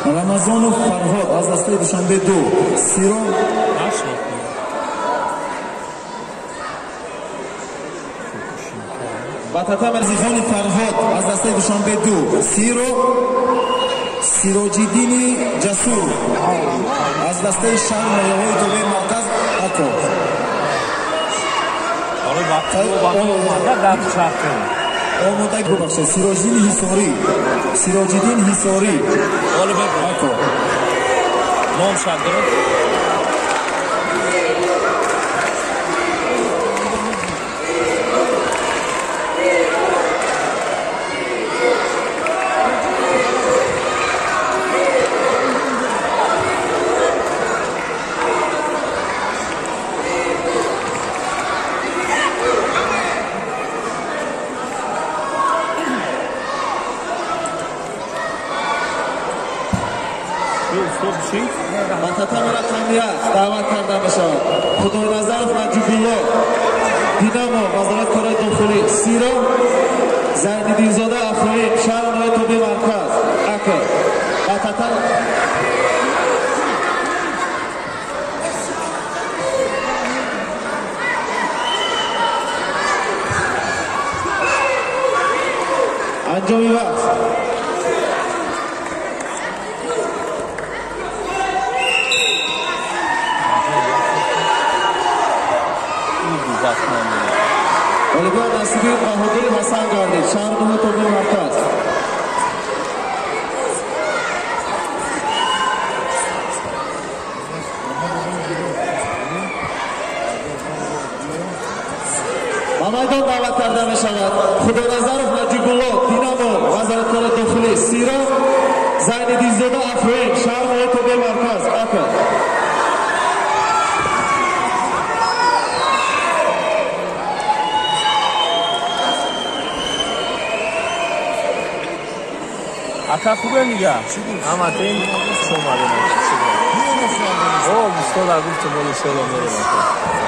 Рамазонов Фарҳод аз дастаи Душанбе 2, Сиро ба татами Зихони Фарҳод аз дастаи Душанбе 2, Сиро Сироҷиддини Ҷасур аз дастаи шаҳр ноҳияҳои тобеи марказ Ако. Омода бубахшед, Сироҷиддини Ҳисорӣ, Сироҷиддин Ҳисорӣ Ако. Ном шагирд. Ба татами рақами 1 даъват карда мешавад Худойназаров Наҷибулло, Динамо, Вазорати корҳои дохилӣ, Сиро Зайниддинзода Афроим, шаҳр ноҳияи тобеи марказ Ако. Ба татами анҷоми вақт. Ғолибият насиби Баҳодури Ҳасан гардид, шаҳр ноҳияи тобеи марказ. Ба майдон даъват карда мешавад Худоназаров Наҷибулло, Динамо, Вазорати корҳои дохилӣ, Сиро Зайниддинзода Афроим, шаҳр ноҳияи тобеи марказ Ако. Ака хубе мига? Ҳаматин хуш омадем. О, устода гуфтем, боли шело мерем ака.